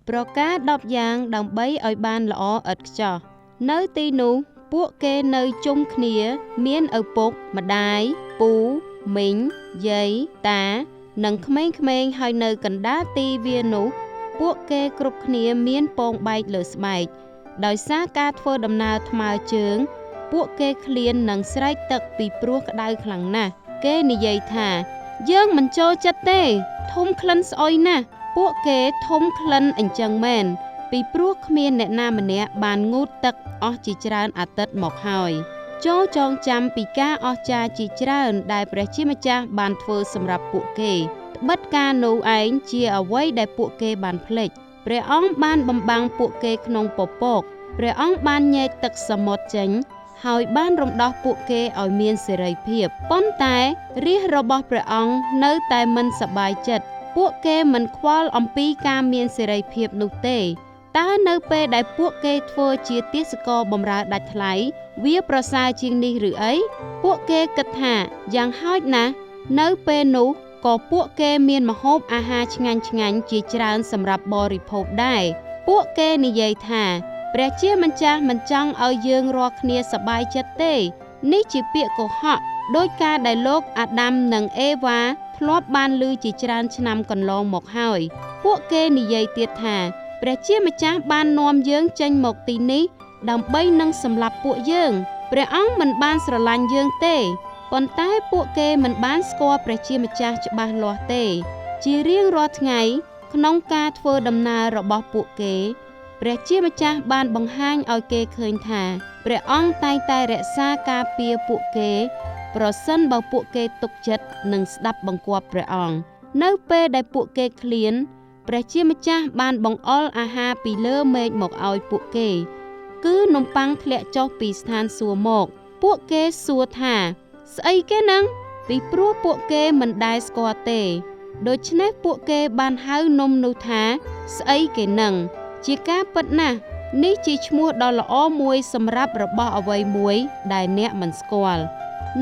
ប្រការ10យ៉ាងដើម្បីឲ្យបានល្អឥតខ្ចោះនៅទីនោះពួកគេនៅជុំគ្នាមានឪពុកម្ដាយពូមីងយាយតានិងក្មេងៗហើយនៅកណ្ដាលទីវានោះពួកគេគ្រប់គ្នាមានពងបែកលើស្បែកដោយសារការធ្វើដំណើរថ្មើរជើងពួកគេឃ្លាននិងស្រែកទឹកពីព្រោះក្តៅខ្លាំងណាស់គេនិយាយថាយើងមិនចូលចិត្តទេធំក្លិនស្អុយណាស់ពួកគេធំក្លិនអញ្ចឹងមែនពីព្រោះគ្មានអ្នកណាម្នាក់បានងូតទឹកអស់ជាច្រើនអាទិត្យមកហើយចូលចងចាំពីការអស្ចារ្យជាច្រើនដែលព្រះជាម្ចាស់បានធ្វើសម្រាប់ពួកគេត្បិតការនោះឯងជាអ្វីដែលពួកគេបានភ្លេចព្រះអង្គបានបំបាំងពួកគេក្នុងពពកព្រះអង្គបានញែកទឹកសមុទ្រចេញហើយបានរំដោះពួកគេឲ្យមានសេរីភាពប៉ុន្តែរាស្ត្ររបស់ព្រះអង្គនៅតែមិនសប្បាយចិត្តពួកគេមិនខ្វល់អំពីការមានសេរីភាពនោះទេតើនៅពេលដែលពួកគេធ្វើជាទាសករបម្រើដាច់ថ្លៃវាប្រសើរជាងនេះឬអីពួកគេគិតថាយ៉ាងហោចណាស់នៅពេលនោះក៏ពួកគេមានម្ហូបអាហារឆ្ងាញ់ៗជាច្រើនសម្រាប់បរិភោគដែរពួកគេនិយាយថាព្រះជាម្ចាស់មិនចង់ឲ្យយើងរាល់គ្នាសប្បាយចិត្តទេនេះជាពាក្យកុហកដោយការដែលលោកអាដាមនិងអេវ៉ាធ្លាប់បានឮជាច្រើនឆ្នាំកន្លងមកហើយពួកគេនិយាយទៀតថាព្រះជាម្ចាស់បាននាំយើងចេញមកទីនេះដើម្បីនឹងសម្លាប់ពួកយើងព្រះអង្គមិនបានស្រឡាញ់យើងទេប៉ុន្តែពួកគេមិនបានស្គាល់ព្រះជាម្ចាស់ច្បាស់លាស់ទេជារៀងរាល់ថ្ងៃក្នុងការធ្វើដំណើររបស់ពួកគេព្រះជាម្ចាស់បានបង្ហាញឲ្យគេឃើញថាព្រះអង្គតែងតែរក្សាការពារពួកគេប្រសិនបើពួកគេទុកចិត្តនិងស្ដាប់បង្គាប់ព្រះអង្គនៅពេលដែលពួកគេឃ្លានព្រះជាម្ចាស់បានបង្អុរអាហារពីលើមេឃមកឲ្យពួកគេគឺនំប៉័ងធ្លាក់ចុះពីស្ថានសួគ៌មកពួកគេសួរថាស្អីគេនឹងពីព្រោះពួកគេមិនដែលស្គាល់ទេដូច្នេះពួកគេបានហៅនំនោះថាស្អីគេនឹងជាការពិតណាស់នេះជាឈ្មោះដ៏ល្អមួយសម្រាប់របស់អ្វីមួយដែលអ្នកមិនស្គាល់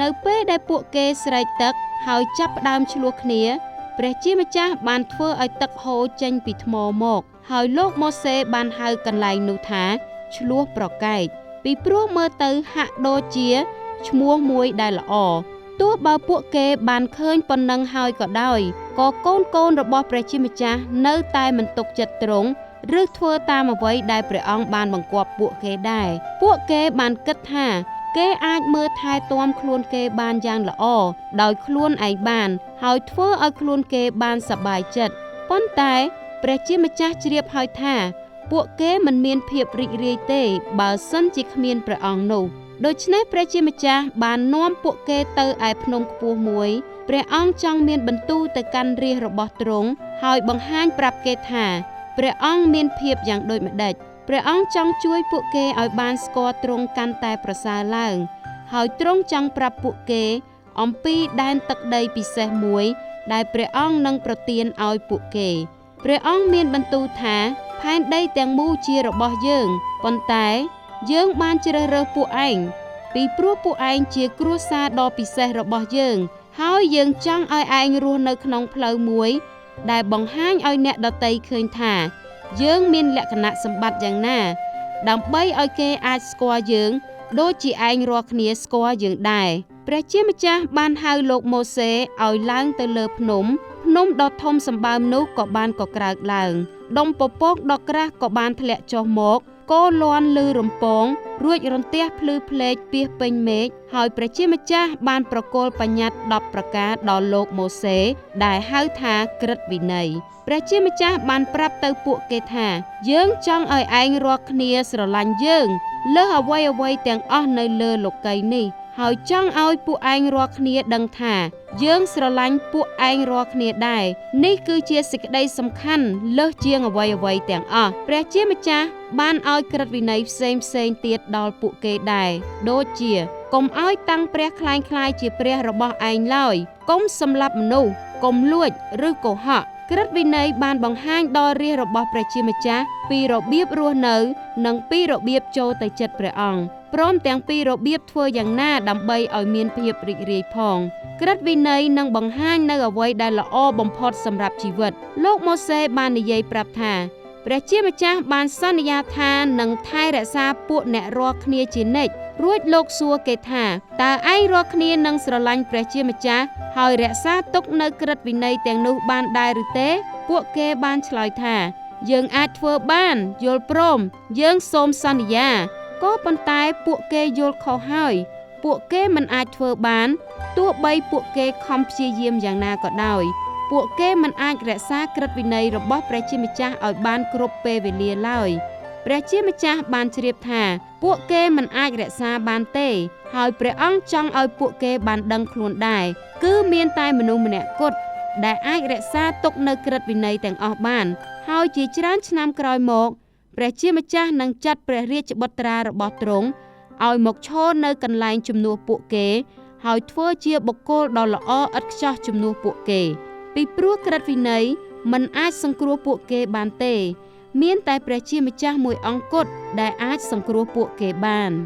នៅពេលដែលពួកគេស្រែកទឹកហើយចាប់ផ្ដើមឈ្លោះគ្នាព្រះជាម្ចាស់បានធ្វើឲ្យទឹកហូរចេញពីថ្មមកហើយលោកម៉ូសេបានហៅកន្លែងនោះថាឈ្លោះប្រកែកពីព្រោះមើលទៅហាក់ដូចជាឈ្មោះមួយដែលល្អទោះបើពួកគេបានឃើញប៉ុណ្ណឹងហើយក៏ដោយក៏កូនៗរបស់ព្រះជាម្ចាស់នៅតែមិនទុកចិត្តទ្រង់ឬធ្វើតាមអ្វីដែលព្រះអង្គបានបង្គាប់ពួកគេដែរពួកគេបានគិតថាគេអាចមើលថែទាំខ្លួនគេបានយ៉ាងល្អដោយខ្លួនឯងបានហើយធ្វើឲ្យខ្លួនគេបានសប្បាយចិត្តប៉ុន្តែព្រះជាម្ចាស់ជ្រាបហើយថាពួកគេមិនមានភាពរីករាយទេបើសិនជាគ្មានព្រះអង្គនោះដូច្នេះព្រះជាម្ចាស់បាននាំពួកគេទៅឯភ្នំខ្ពស់មួយព្រះអង្គចង់មានបន្ទូលទៅកាន់រាស្ត្ររបស់ទ្រង់ហើយបង្ហាញប្រាប់គេថាព្រះអង្គមានភាពយ៉ាងដូចម្តេចព្រះអង្គចង់ជួយពួកគេឲ្យបានស្គាល់ទ្រង់កាន់តែប្រសើរឡើងហើយទ្រង់ចង់ប្រាប់ពួកគេអំពីដែនទឹកដីពិសេសមួយដែលព្រះអង្គនឹងប្រទានឲ្យពួកគេព្រះអង្គមានបន្ទូលថាផែនដីទាំងមូលជារបស់យើងប៉ុន្តែយើងបានជ្រើសរើសពួកឯងពីព្រោះពួកឯងជាគ្រួសារដ៏ពិសេសរបស់យើងហើយយើងចង់ឲ្យឯងរស់នៅក្នុងផ្លូវមួយដែលបង្ហាញឲ្យអ្នកដទៃឃើញថាយើងមានលក្ខណៈសម្បត្តិយ៉ាងណាដើម្បីឲ្យគេអាចស្គាល់យើងដូចជាឯងរាល់គ្នាស្គាល់យើងដែរព្រះជាម្ចាស់បានហៅលោកម៉ូសេឲ្យឡើងទៅលើភ្នំភ្នំដ៏ធំសម្បើមនោះក៏បានកក្រើកឡើងដុំពពកដ៏ក្រាស់ក៏បានធ្លាក់ចុះមកកោលាន់លឺរំពងរួចរន្ទះភ្លឺភ្លែកពាសពេញមេឃហើយព្រះជាម្ចាស់បានប្រគល់បញ្ញត្តិ10ប្រការដល់លោកម៉ូសេដែលហៅថាក្រឹតវិន័យព្រះជាម្ចាស់បានប្រាប់ទៅពួកគេថាយើងចង់ឲ្យឯងរាល់គ្នាស្រឡាញ់យើងលើសអ្វីៗទាំងអស់នៅលើលោកីយ៍នេះហើយចង់ឲ្យពួកឯងរាល់គ្នាដឹងថាយើងស្រឡាញ់ពួកឯងរាល់គ្នាដែរនេះគឺជាសេចក្តីសំខាន់លើសជាងអ្វីៗទាំងអស់ព្រះជាម្ចាស់បានឲ្យក្រឹតវិន័យផ្សេងៗទៀតដល់ពួកគេដែរដូចជាកុំឲ្យតាំងព្រះក្លែងៗជាព្រះរបស់ឯងឡើយកុំសម្លាប់មនុស្សកុំលួចឬកុហកក្រឹតវិន័យបានបង្ហាញដល់រាស្ត្ររបស់ព្រះជាម្ចាស់ពីរបៀបរស់នៅនិងពីរបៀបចូលទៅចិត្តព្រះអង្គព្រមទាំងពីរបៀបធ្វើយ៉ាងណាដើម្បីឲ្យមានភាពរីករាយផងក្រឹតវិន័យនឹងបង្ហាញនៅអ្វីដែលល្អបំផុតសម្រាប់ជីវិតលោកម៉ូសេបាននិយាយប្រាប់ថា ព្រះជាម្ចាស់បានសន្យាថានឹងថែរក្សាពួកអ្នករាល់គ្នាជានិច្ចរួចលោកសួរគេថាតើឯងរាល់គ្នានឹងស្រឡាញ់ព្រះជាម្ចាស់ហើយរក្សាទុកនៅក្រឹតវិន័យទាំងនោះបានដែរឬទេពួកគេបានឆ្លើយថាយើងអាចធ្វើបានយល់ព្រមយើងសូមសន្យាក៏ប៉ុន្តែពួកគេយល់ខុសហើយពួកគេមិនអាចធ្វើបានទោះបីពួកគេខំព្យាយាមយ៉ាងណាក៏ដោយពួកគេមិនអាចរក្សាក្រឹតវិន័យរបស់ព្រះជាម្ចាស់ឲ្យបានគ្រប់ពេលវេលាឡើយព្រះជាម្ចាស់បានជ្រាបថាពួកគេមិនអាចរក្សាបានទេហើយព្រះអង្គចង់ឲ្យពួកគេបានដឹងខ្លួនដែរគឺមានតែមនុស្សម្នាក់គត់ដែលអាចរក្សាទុកនៅក្រឹតវិន័យទាំងអស់បានហើយជាច្រើនឆ្នាំក្រោយមកព្រះជាម្ចាស់នឹងចាត់ព្រះរាជបុត្រារបស់ទ្រង់ឲ្យមកឈរនៅកន្លែងជំនួសពួកគេហើយធ្វើជាបុគ្គលដ៏ល្អឥតខ្ចោះជំនួសពួកគេពីព្រោះក្រឹតវិន័យមិនអាចសង្គ្រោះពួកគេបានទេមានតែព្រះជាម្ចាស់មួយអង្គគត់ដែលអាចសង្គ្រោះពួកគេបាន។